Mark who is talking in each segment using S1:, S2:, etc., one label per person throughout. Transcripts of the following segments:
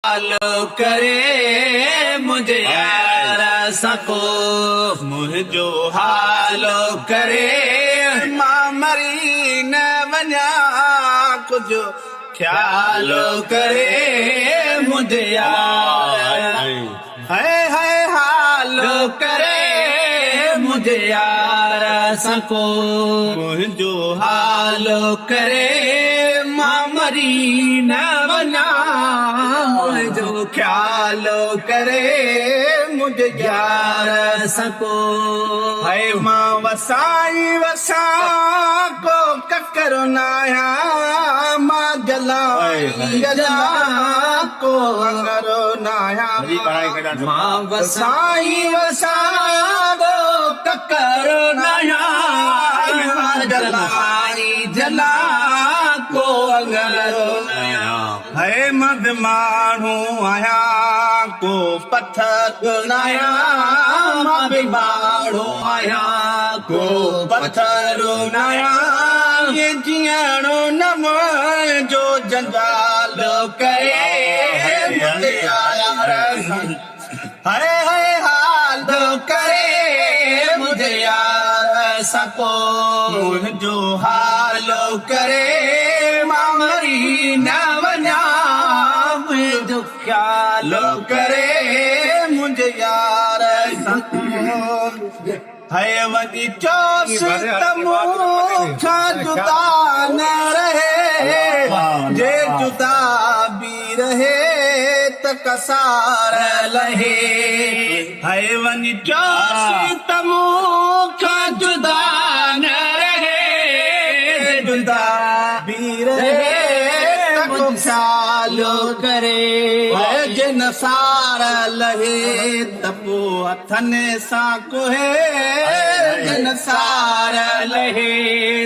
S1: حالو ڪري منهنجي يار سان ڪو منهنجو حالو ڪري. مان مري نه وڃان ڪجهه خيال ڪري منهنجي يار هاء هاء حالو ڪري منهنجي يار سان ڪو منهنجو حالو ڪري. مان مري نه وڃان منهنجو خيال ڪري منهنجي يار سان ڪو. هاء مان وسان ئي وسان ڪو ڪڪر ناهيان مان جلان ئي جلان ڪو اڱر ناهيان مان وسان ئي وسان ڪو ڪڪر ناهيان مان جلان ئي جلان ڪو اڱر ناهيان. هاء مان به ماڻهو آهيان ڪو پٿر ناهيان مان به ماڻهو آهيان ڪو پٿر ناهيان ائين جيئڻو نه منهنجو جنجال ڪري منهنجي يار سان هاء هاء حال ڪري منهنجي يار سان ڪو منهنجو حال ڪري مان مري نه وڃان منهنجو خيال ڪري منهنجي يار سان ڪو. هاء وڃي چوس ته مون کان جدا نه رهي، جي جدا به رهي ته ڪسار لهي. هاء وڃي چوس ته مون کان جدا نه رهي، جي جدا به رهي ته ڪو خيال ڪري. هاء جي نه سار لهي ته پوء هٿن سان ڪوهي جن سار لهي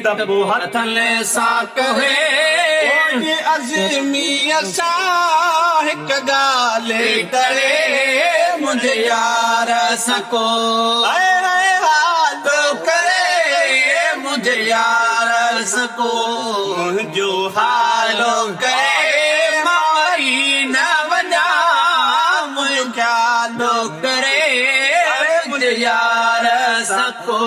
S1: ته پوء هٿن سان ڪوهي. اوڄ عزميء سان هڪ ڳالهه ڪري منهنجي يار سان ڪو حال ڪري منهنجي يار سان ڪو منهنجو حال ڪري مان وري نه وڃان منهنجو خيال ڪري منهنجي يار سان ڪو.